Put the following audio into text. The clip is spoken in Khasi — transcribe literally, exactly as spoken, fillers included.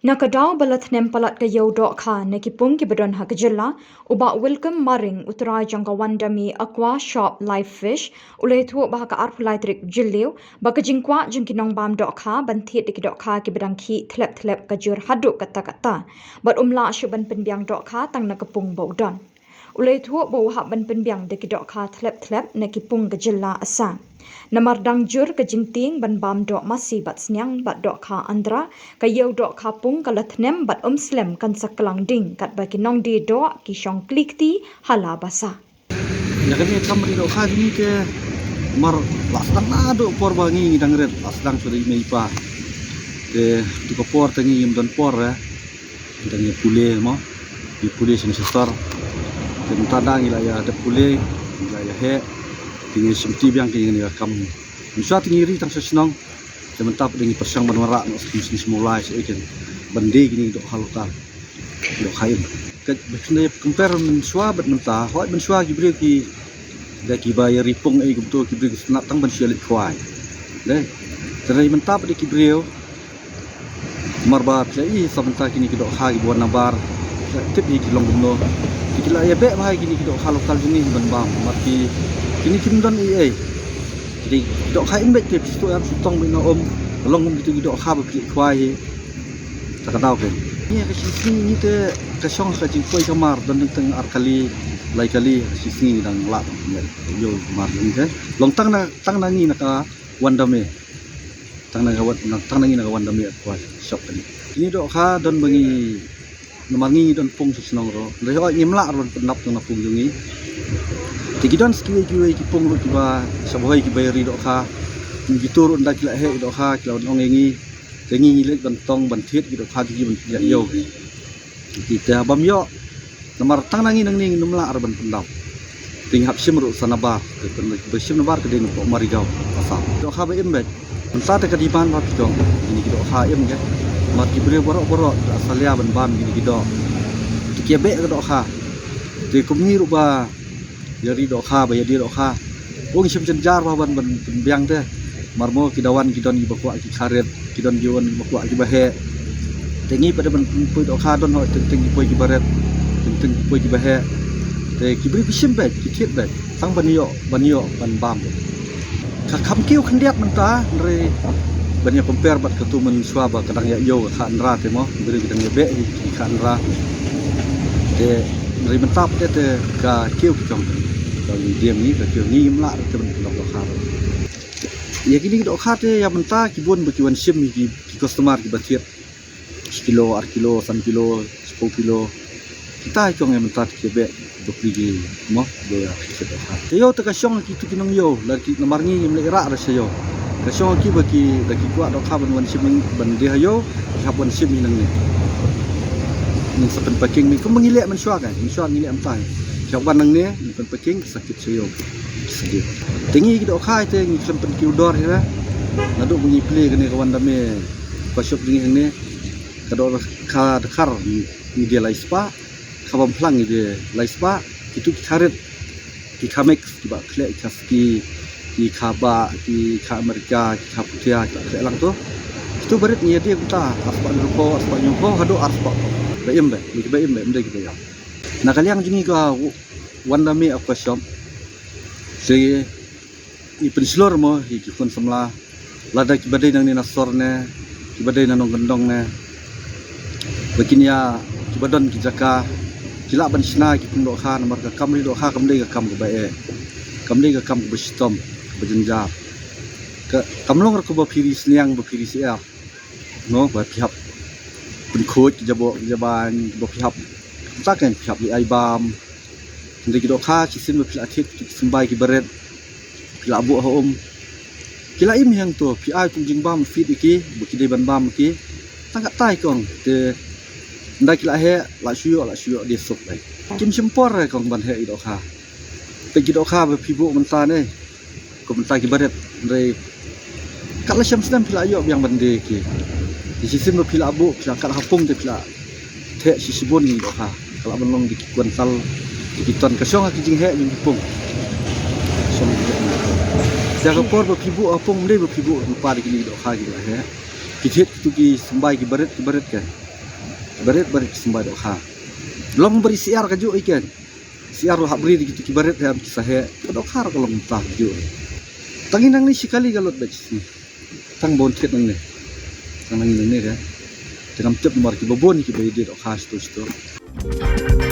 Na ka daw ba la thnem palat ka ïew dohkha na ki pung kiba don ha ka jylla, u Bah Wilcom Maring, u trai jong ka Wandami Aqua Shop Live Fish, u la ïathuh ba ha ka arphew lai tarik Jylliew ba ka jingkwah jong ki nongbam dohkha ban thied da ki dohkha kiba dang khih thlep thlep ka jur haduh katta katta, bad um lah shuh ban pynbiang dohkha tang na ka pung ba u don. U la ïathuh ba u hap ban pynbiang da ki dohkha thlep thlep na ki pung ka jylla Assam. Namar dang jur ka jingtieng ban bam doh masi bad sniang bad dohkha andra, ka ïew dohkha pung ka la thnem bad um slem kan sa klang ding katba ki nongdie doh ki shong kli kti ha la basa. Ïa kane ka kam ri dohkha jong ngi te mar la sdang naduh por ba ngi ngi dang rit, la sdang shuh da i mei i pa. Te tu ka por te ngi ngim don por eh. Ngi dang ïa pule mo, ïa pule sha sha sor. Te mynta da ngi la ïa dep pule, ngi la ïa heh. Te ngi shim ti biang te ngi ïa kam. Mynshuwa te ngi ri tang sha shnong. Te mynta pat ngi pyrshang ban wanrah noh sha shnong sha Mawlai sha ïa ban die kine dohkha local, dohkha im. Ka ba kine compare mynshuwa bad mynta, hooid mynshuwa ki briew ki da kiba ïa ri pung ei kumto ki briew ki sngap tang ban shu ïa leit khwai. Dei. Te mynta pat ki briew Namar ba phi la i sa mynta kine ki dohkha kiba wan nabar, phi la tip hi ki long kumno. Te ki la ïa beh bha ïa kine ki dohkha local jong ngi ban bam. Namar ki kine kim don ei ei. Kine ki dohkha im beit te phi shu ïam shu tong beit na um. Long kum kito ki dohkha ba phi leit khwai hi. Ta ka daw kein. Ngi ha ka shi sngi ngi te ka shong ha ka jingpoi ka mar don teng teng ar kali, lai kali, ha ka shi sngi ngi dang lah ban pynïaid ïew mar ngi te. Long tang na, tang na ngi na ka Wandame. Tang na ka Wan-, tang na ngi na ka Wandame Aqua Shop kane. Kine dohkha don ba ngi, namar ngi ngi don pung sha shnong ruh. Hynrei hooid ngim lah ruh ban pyndap tang na pung jong ngi. Te ki don sa kiwei kiwei ki pung ruh kiba sha Bhoi kiba ïa ri dohkha. Kito ruh ynda ki la heh ki dohkha ki la wan ong ïa ngi. Te ngi ngi leit ban tong ban thied ki dohkha ki ban ïa ïew. Ki te haba ym ïoh. Namar tang na ngi nangne ngin ym lah ruh ban pyndap. Te ngi hap shim ruh sa nabar, te pyn-, ba shim nabar ka dei na poh Marigaw, Assam. Dohkha ba im beit. Mynta te ka demand ba phi kong. Kine ki dohkha im ke. Namar ki briew baroh baroh, da salia ban bam kine ki doh. Te ki ïa beh ka dohkha. Te kum ngi ruh ba ïa ri dohkha, ba ïa die dohkha. Ung shim jynjar ba ban, ban, ban pynbiang te. Namar mo ki da wan ki don kiba kwah ki kharit, ki don ki wan kiba kwah kiba heh. Te ngi pat da ban poi dohkha don hooid teng teng ki poi kiba rit, teng teng ki poi kiba heh. Te ki briew ki shim beit, ki thied beit. Tang ban ïoh, ban ïoh, ban bam. Ka kham kiew khyndiat mynta, hynrei ban ïa compare bad katu mynshuwa ba ka dang ïa ïew ka kha ynra te mo, hynrei ka dang ïa beh hi ka kha ynra. Te hynrei mynta pat te ka kiew ki jong ka medium ngi, ka kiew ngi im lah te ban pynlong dohkha. Ïa kine ki dohkha te ïa mynta ki bun ba ki wan shim hi ki, ki customer kiba thied. Shi kilo, ar kilo, san kilo, shiphew kilo. Kita hi kong ïa mynta te ki beh, ba pli ki mo, ba ïa ki beh ha. Te ïew te ka shong ki tu ki nong ïew, la ki namar ngi ngim leh rah ra sha ïew. Ka shong ki ba ki, da ki kwah dohkha ban wan shim ban die ha ïew, ki hap wan shim hi nangne. Ngin sa pynpacking mi, kum ba ngi leh mynshuwa ka, mynshuwa ngi leh mynta. Ki hap wan nangne, ngin pynpacking, ki sa kit sha ïew. Ki sa die. Te ngi ki dohkha te ngi khlem pynkiew dor hi ra. Naduh ba ngi plie kane ka Wandame Aqua Shop jong ngi hangne. Ka dohkha dkhar ngi die lai spah, kha bam phlang ngi die lai spah, kitu ki kha rit, ki kha mix, kiba khleh, ki kha ski, ki kha bah, ki kha America, ki kha Puthia, kiba khleh lang tu. Kitu barit ngi die kumta, ar spah hynriewphew, ar spah hynñiewphew, haduh ar spah. Ba im beit, ngi kiba im beit, ym dei kiba ïap. Na ka liang jong ngi ka Wandame Aqua Shop. Te ngi pynshlur mo hi ki khun samla. Lada kiba dei nangne na sor ne, kiba dei na nongkyndong ne. Ba kin ïa, kiba don ki jaka, ki lah ban shna ki pung dohkha, namar ka kam ri dohkha kam dei ka kam kaba eh. Kam dei ka kam kaba shitom, kaba jynjar. Ka, kam long ruh kaba phi ri sniang, ba phi ri syiar. No, ba phi hap pynkhuid ki jaboh, ki jabain, ba phi hap. Mynta kan phi hap leh ai bam. Hynrei ki dohkha, shisien ba phi la thied, ki symbai kiba rit. Phi la buh ha um. Ki la im hi hangto, phi ai kum jingbam feed ïa ki, ba ki dei ban bam ïa ki. Tang katta hi kong, te ynda ki la heh, la shu ïoh, la shu ïoh die suk lai. Kim shym por re kong ban heh ïa ki dohkha. Te ki dohkha ba phi buh mynta ne. Kum mynta kiba rit, hynrei kat la shem snem phi la ïoh biang ban die ïa ki. Te shisien ba phi la buh, phi la kat ha pung te phi la theh shi shibun ngi dohkha. Ka lah ban long da ki kwintal, da ki ton, ka shong ha ki jingheh jong ki pung. Shong ha ki jingheh. Ïa ka por ba phi buh ha pung, ym dei ba phi buh lypa da kine ki dohkha ki la heh. Ki thied kitu ki symbai kiba rit, kiba rit ka. Barit barit ki symbai dohkha. Long bari syiar ka juh i ken. Syiar la hap bri da kito ki barit ha ki saheh. Ka dohkha ka long ta ka juh. Tang i nangne shi kali ka lut bad shi. Tang bun thied nangne. Tang nangne nangne ka. Te ngam tip namar kiba bun kiba ïadei dohkha shito shito.